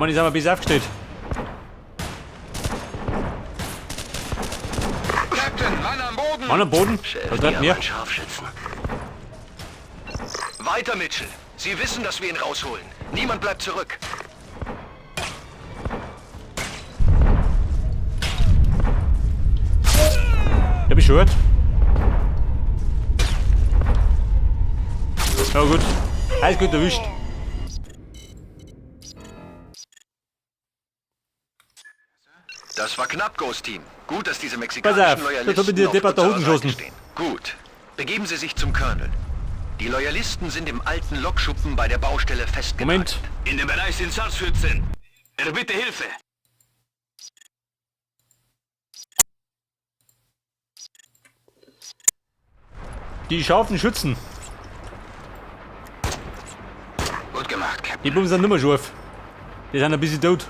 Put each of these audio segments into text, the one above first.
meine, die sind wir besser aufgestellt. Captain, Mann am Boden! Mann am Boden. Chef, Was die treibt haben mir? einen Scharfschützen. Weiter, Mitchell. Sie wissen, dass wir ihn rausholen. Niemand bleibt zurück. Hab ich schon gehört. Ja gut. Alles gut erwischt. Das war knapp, Ghost Team. Gut, dass diese Pass mexikanischen auf, Loyalisten das hab ich dir auf deppert da unserer unten Seite geschossen. stehen. Gut. Begeben Sie sich zum Colonel. Die Loyalisten sind im alten Lokschuppen bei der Baustelle festgenagelt. Moment. In dem Bereich sind Scharfschützen. Erbitte Hilfe. Die scharfen Schützen. Gut gemacht, Captain. Die Blumen sind nicht mehr scharf. Die sind ein bisschen tot.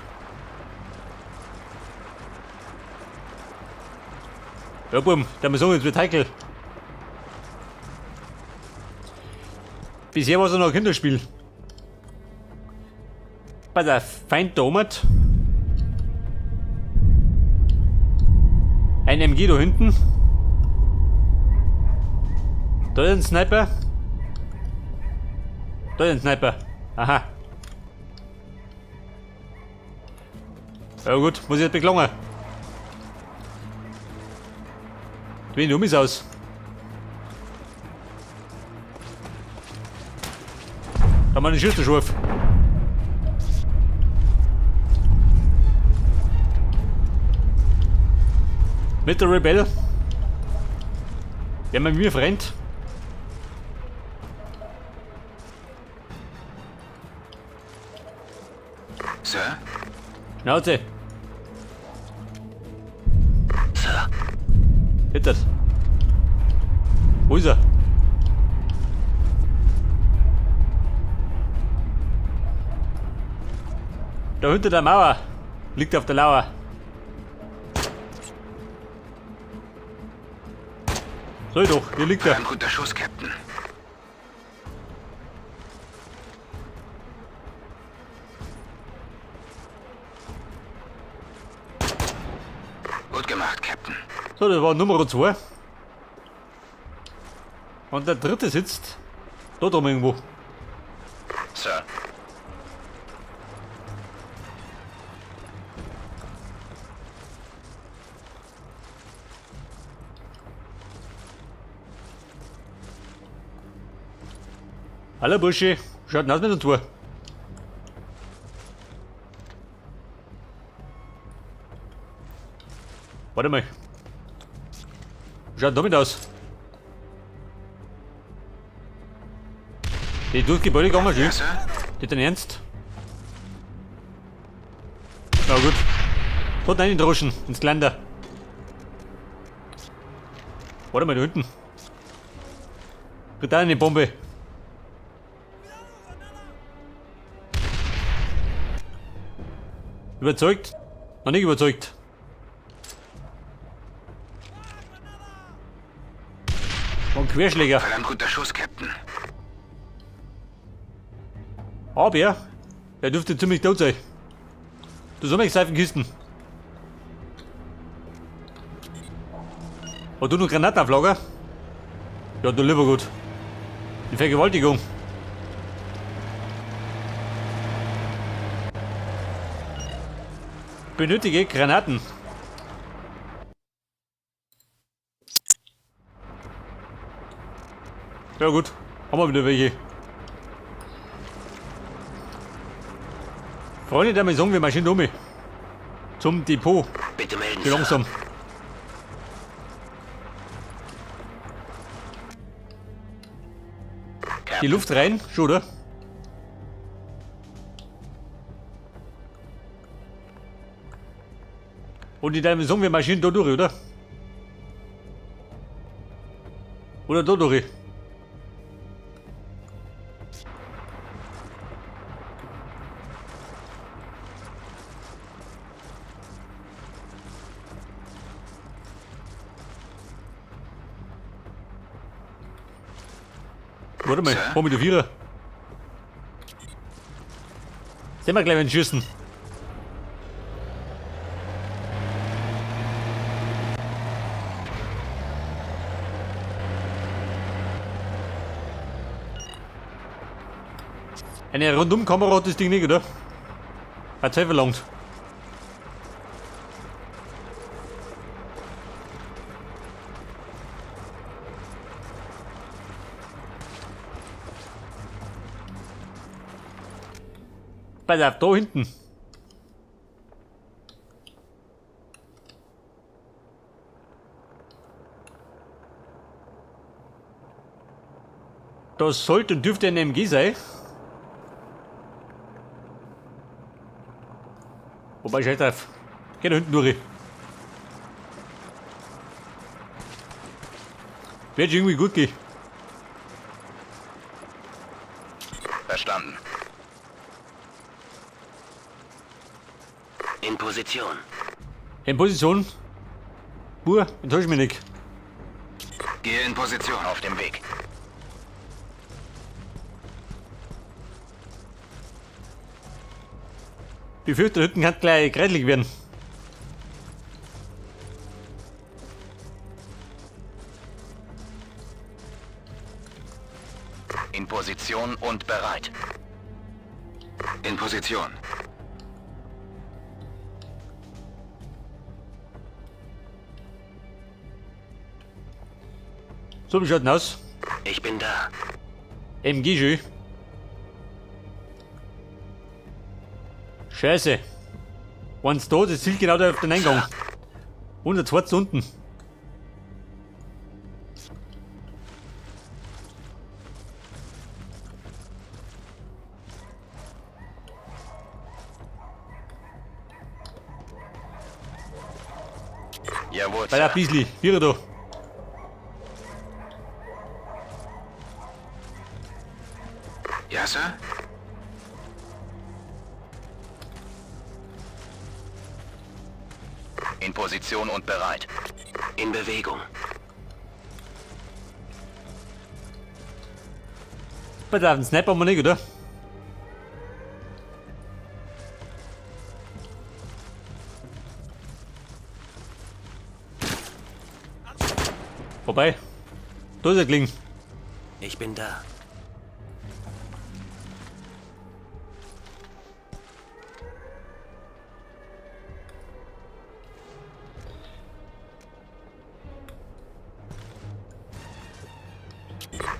Ja, Buben, der muss sagen, jetzt wird heikel. Bisher war es noch ein Kinderspiel. Pass auf, Feind da oben. Ein MG da hinten. Da ist ein Sniper. Da ist ein Sniper. Aha. Ja gut, muss ich jetzt beklagen. Wen um ist aus. Da haben wir einen Schützenschurf. Mit der Rebell. Der mit mir fremd. Sir? Schnauze. Sir, Hittert. Wo ist er? Da hinter der Mauer. Liegt auf der Lauer. So doch, hier liegt er. Ein guter Schuss, Captain. Gut gemacht, Captain. So, das war Nummer 2. Und der dritte sitzt da drum irgendwo. Sir. Hallo Bursche, schaut denn aus mit der Tour? Warte mal. Schaut damit aus? Die durchs Gebäude gegangen, schön. Ja, Sir? Nicht dein Ernst? Na gut. Dort rein ins Geländer. Warte mal, da hinten. Kriegt da eine Bombe. Überzeugt? Noch nicht überzeugt. Und Querschläger. Verdammt guter Schuss, Captain. Aber der dürfte ziemlich tot sein. Du soll mich Seifenkisten. Hast du noch Granaten auf Lager? Ja, du lieber gut. Die Vergewaltigung. Benötige Granaten. Ja gut, haben wir wieder welche. Freunde der Maison, wir marschieren um. Zum Depot. bitte melden, Geh Sir. langsam. Die Luft rein, schon, oder? Und die Dimension, wir marschieren da durch, oder? Oder da durch? Warte mal, Sir? hol mir die Vierer. Sehen wir gleich, wenn schießen. Eine Rundumkamera hat das Ding nicht, oder? Hat Zeit verlangt. Pass auf, da hinten. Das sollte und dürfte ein MG sein. Wobei, scheiß drauf. Geh da hinten durch. Wird schon irgendwie gut gehen. Verstanden. In Position. In Position. Bur, enttäusch mich nicht. Gehe in Position. Auf dem Weg. Befürchte, da hinten kann gleich kreidelig werden. In Position und bereit. In Position. So, wie schaut denn aus? Ich bin da. MG schön. Scheiße. Eins da, das zielt genau da auf den Eingang. Und der zweite unten. Jawohl, Bei der Sir. Biesli, Vierer da. Ja, Sir? In Position und bereit. In Bewegung. Bei der Sniper haben wir nicht, oder? Vorbei. Da ist er gelegen. Ich bin da.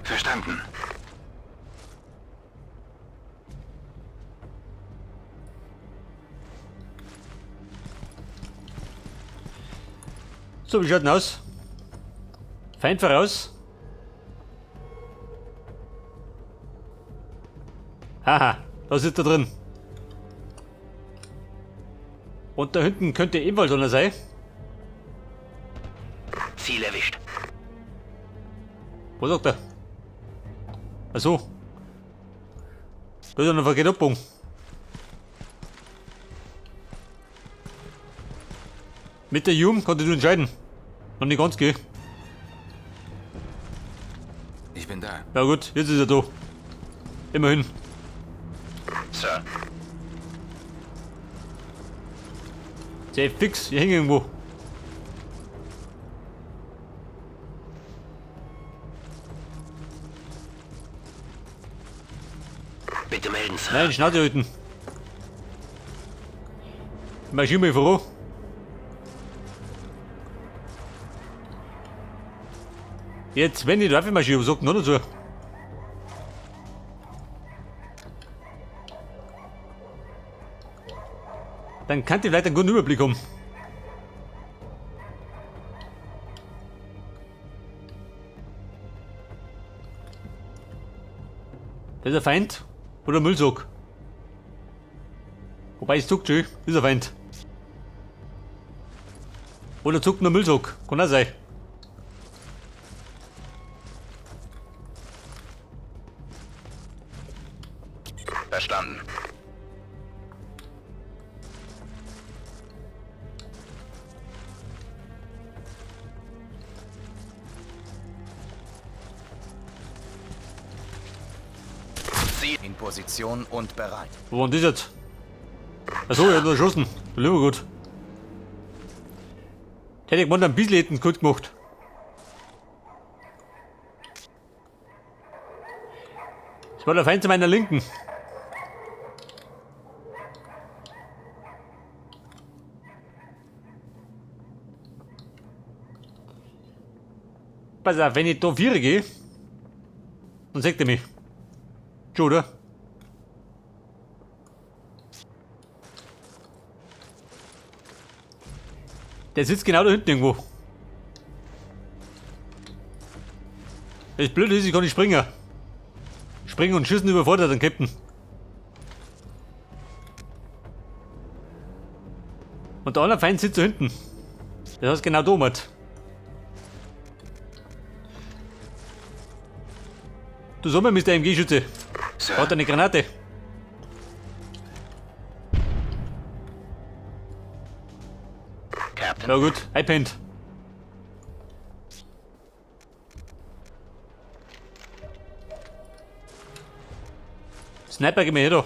Verstanden. So, wie schaut denn aus? Feind voraus. Haha, da sitzt er drin. Und da hinten könnte ebenfalls einer sein. Ziel erwischt. Wo sagt er? Achso. Da ist eine Verkehrt. Mit der Jum konnte du entscheiden. Noch nicht ganz gehen. Ich bin da. Na gut, jetzt ist er da. Immerhin. Sir. Sehr fix, hier hängt irgendwo. Bitte melden, Sir. Nein, Schnauze halten. Marschier mal voran. Jetzt, wenn ich darf ich marschieren, was sagt denn noch dazu? Dann kann ich vielleicht einen guten Überblick haben. Das ist ein Feind oder ein Müllsack. Wobei es zuckt schon, ist ein Feind. Oder zuckt nur Müllsack, kann auch sein. Verstanden. Ziel in Position und bereit. Wo war denn das jetzt? Achso, er hat erschossen. Lieber gut. Hätte ich mal ein bisschen hätten gut gemacht. Das war der Feind zu meiner Linken. Pass auf, wenn ich da vier gehe, dann sagt er mich. Schon, oder? Der sitzt genau da hinten irgendwo. Das Blöde ist, ich kann nicht springen. Springen und schießen überfordert den Captain. Und der andere Feind sitzt da hinten. Das heißt genau da, Mann. Du sag mal, Mr. MG-Schütze. Sir. Hat eine Granate. Captain. Na gut, einpennt. Sniper, geh mir her da.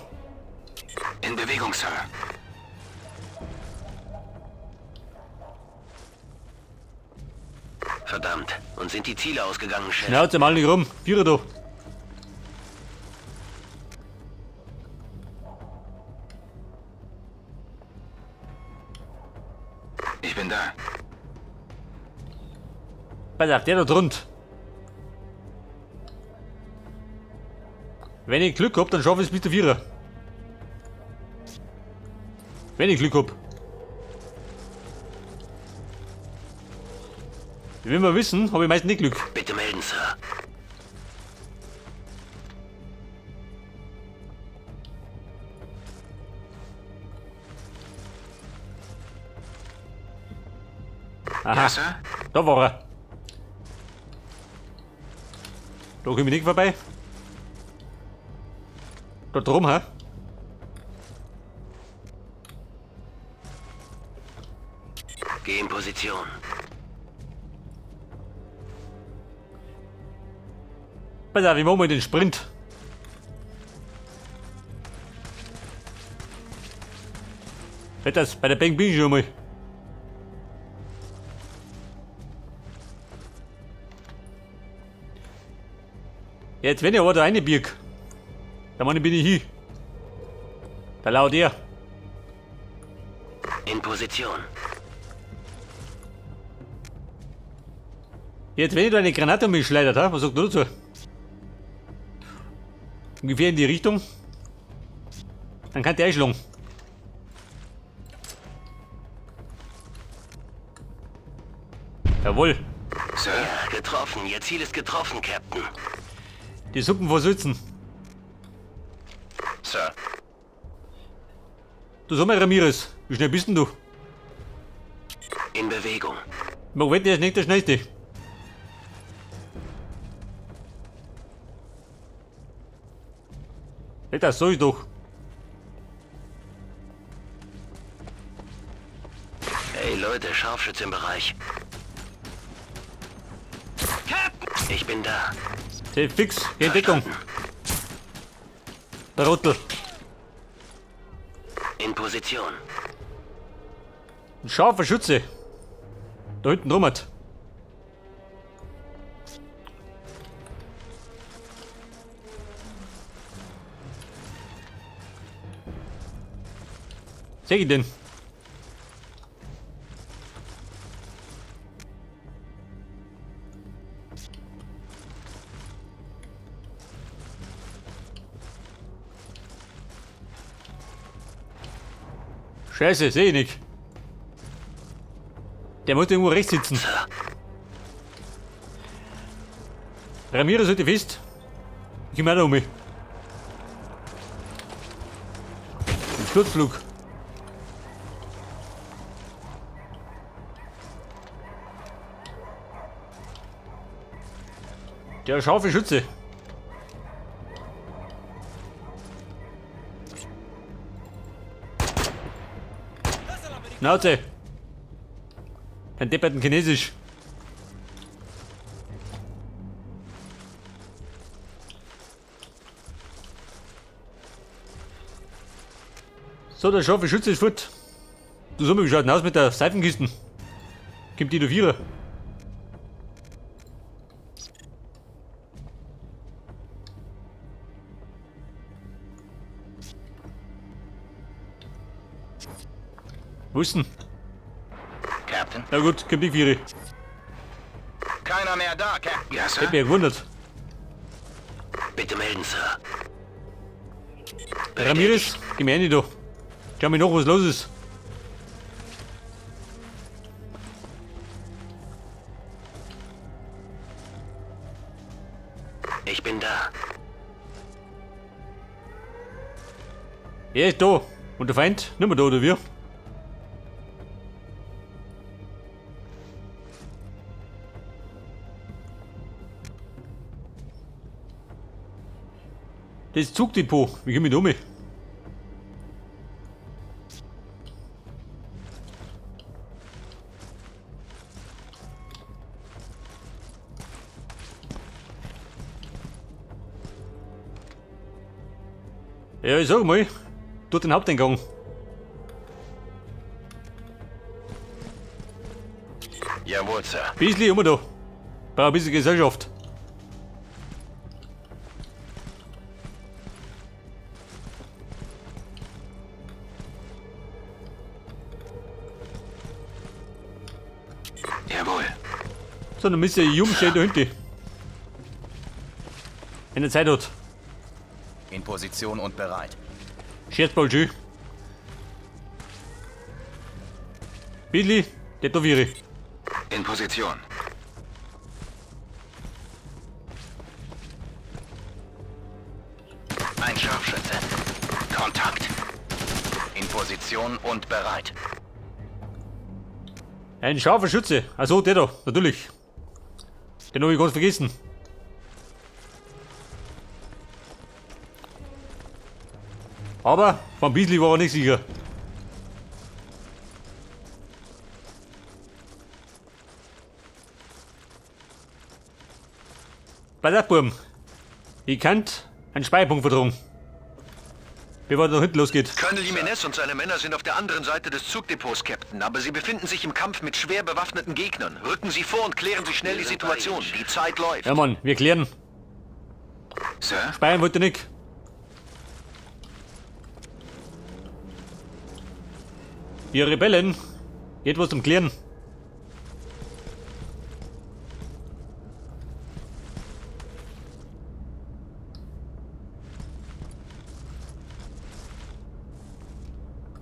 In Bewegung, Sir. Verdammt. Und sind die Ziele ausgegangen, Chef? Schnauze mal nicht rum. Vierer da. Ich bin da. Pass auf, der da drunter. Wenn ich Glück hab, dann schaffe ich es bis der Vierer. Wenn ich Glück hab. Wie wir wissen, habe ich meistens nicht Glück. Bitte melden, Sir. Aha, Ja, Sir? da war er. Da komme ich nicht vorbei. Da drum, hä? Geh in Position. Pass auf, ich mach mal den Sprint. Das, bei der Bank bin ich schon mal. Jetzt, wenn ich aber da reinbirg, dann bin ich hin. Da laut er. In Position. Jetzt, wenn ich da eine Granate um mich schleudert, ha? Was sagt du dazu? Ungefähr in die Richtung. Dann kann der einschlagen. Jawohl. Sir? Ja, getroffen. Ihr Ziel ist getroffen, Captain. Die Suppen versitzen. Sir? Du sag mal, Ramirez, wie schnell bist denn du? In Bewegung. Ich mag wetten, er ist nicht der Schnellste. Das sag ich doch. Hey Leute, Scharfschütze im Bereich. Captain! Ich bin da. Safe fix, geh in Deckung. Der Rottel. In Position. Ein scharfer Schütze. Da hinten drum hat. Seh ich den? Scheiße, seh ich nicht. Der muss irgendwo rechts sitzen. Ramirez sollte fest. Ich komm auch noch um mich. Im Sturzflug. Der scharfe Schütze. Schnauze! Kein depperten Chinesisch. So, der scharfe Schütze ist fort. Du sag mal, wie schaut denn aus mit der Seifenkisten? Kommt die da Vierer? Wo ist denn? Captain? Na gut, kommt die Viere. Captain? Keiner mehr da, Captain. Ja, Sir? Hätte mich ja gewundert. Bitte melden, Sir. Ramirez, geh mir rein da. Schau mir noch, was los ist. Ich bin da. Er ist da. Und der Feind? Nicht mehr da, oder wir? Das Zugdepot. Wie komme ich da um? Ja, ich sag mal, durch den Haupteingang. Jawohl, Sir. Bisschen immer da. Brauch ein bisschen Gesellschaft. Jawohl. So, dann müsste Jung stehen da hinten. Wenn er Zeit hat. In Position und bereit. Scherzball schön. Billy, tätowiere. In Position. Ein Scharfschütze. Kontakt. In Position und bereit. Ein scharfer Schütze. Also der da, natürlich. Den habe ich ganz vergessen. Aber vom Beasley war er nicht sicher. Pass auf, Buben. Ich kann einen Speicherpunkt verdrungen. Bevor da hinten losgeht. Colonel Jimenez und seine Männer sind auf der anderen Seite des Zugdepots, Captain, aber sie befinden sich im Kampf mit schwer bewaffneten Gegnern. Rücken Sie vor und klären Sie schnell die Situation. Die Zeit läuft. Ja, Mann, wir klären. Sir? Speichern wollte nicht. Wir Rebellen. Geht was zum Klären.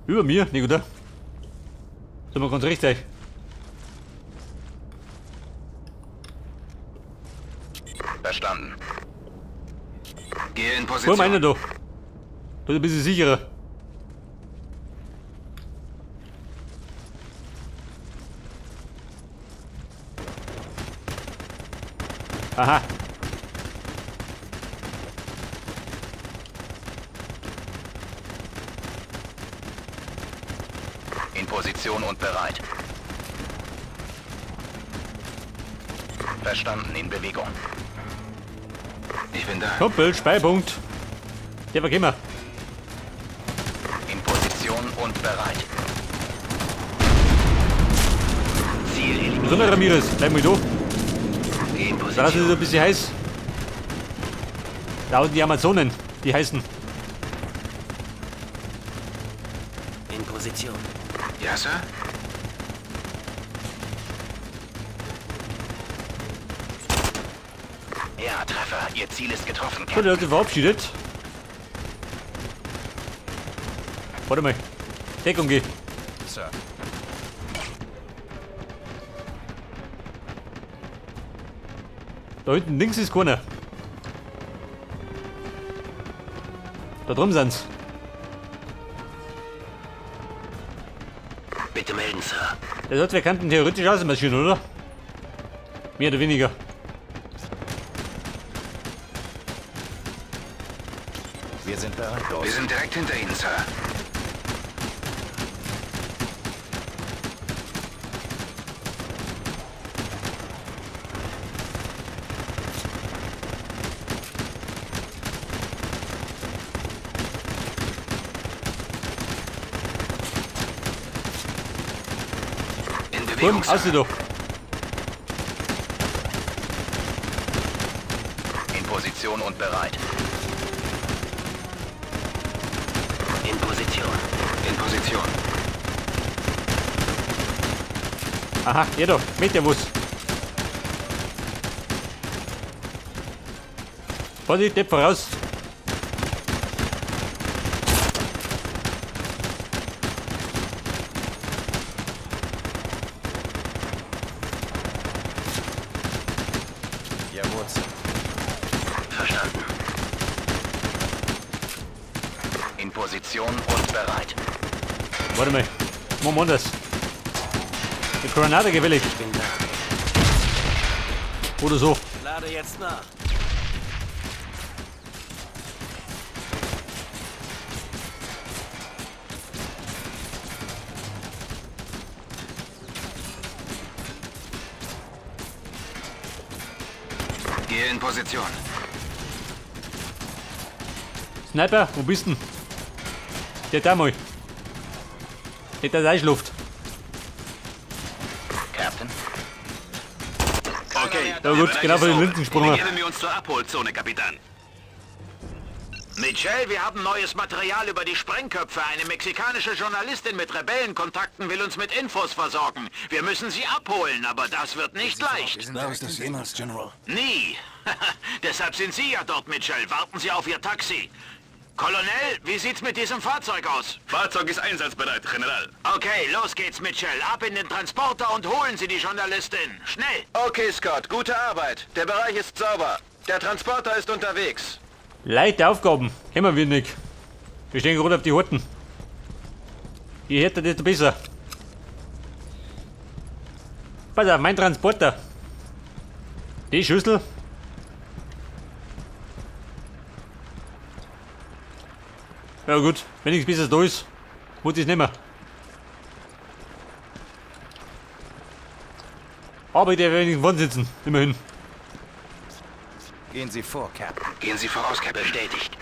Über mir, nicht oder? Sind wir ganz recht sein. Verstanden. Gehe in Wo Position. meiner da? Das ist ein bisschen sicherer. Aha. In Position und bereit. Verstanden, in Bewegung. Ich bin da. Kumpel, Speipunkt. Der war gekommen. In Position und bereit. Ziel eliminiert. So, Ramirez, bleib mal da. Geh in Draußen ist Position. es ein bisschen heiß. Da unten die Amazonen, die heißen. In Position. Ja, Sir? Ja, Treffer. Ihr Ziel ist getroffen, So, der hat sich verabschiedet. Warte mal. Deckung geh. Sir. Da hinten links ist keiner. Da drum sind's. Bitte melden, Sir. Der sagt, wir könnten theoretisch ausmarschieren, oder? Mehr oder weniger. Wir sind bereit. Wir sind direkt hinter Ihnen, Sir. In Bewegung, Bumm, Sir. aus da. In Position und bereit. In Position. In Position. Aha, ja da, mit der Bus. Vorsicht, Depp voraus. Jawohl, Sir. Verstanden. In Position und bereit. Warte mal. Machen wir anders. Die Granate gefällig. Ich bin da. Oder so. Lade jetzt nach. Gehe in Position. Sniper, wo bist denn? Der da mal. Der da ist Luft. Captain. Okay. Ja gut, genau von den Linsen gesprungen. Begeben wir uns zur Abholzone, Kapitän. Mitchell, wir haben neues Material über die Sprengköpfe. Eine mexikanische Journalistin mit Rebellenkontakten will uns mit Infos versorgen. Wir müssen sie abholen, aber das wird nicht leicht. Gab es das jemals, General? Nie. Deshalb sind Sie ja dort, Mitchell. Warten Sie auf Ihr Taxi. Colonel, wie sieht's mit diesem Fahrzeug aus? Fahrzeug ist einsatzbereit, General. Okay, los geht's, Mitchell. Ab in den Transporter und holen Sie die Journalistin. Schnell! Okay, Scott, gute Arbeit. Der Bereich ist sauber. Der Transporter ist unterwegs. Leichte Aufgaben. Kennen wir nicht. Wir stehen gerade auf die Horten. Je härter, desto besser. Pass auf, mein Transporter. Die Schüssel. Ja gut, wenigstens bis es da ist, muss ich nicht mehr. Aber ich darf wenigstens vorne sitzen, immerhin. Gehen Sie vor, Captain. Gehen Sie voraus, Captain. Bestätigt.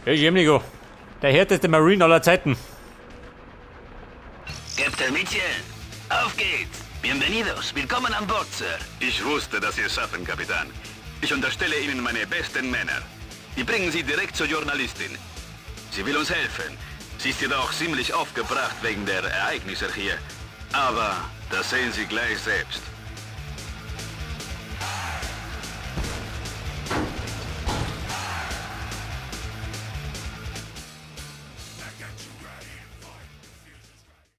Ja, Jemnigo, der härteste Marine aller Zeiten. Captain Mitchell, auf geht's. Bienvenidos, willkommen an Bord, Sir. Ich wusste, dass Sie es schaffen, Kapitän. Ich unterstelle Ihnen meine besten Männer. Die bringen Sie direkt zur Journalistin. Sie will uns helfen. Sie ist jedoch ziemlich aufgebracht wegen der Ereignisse hier. Aber das sehen Sie gleich selbst.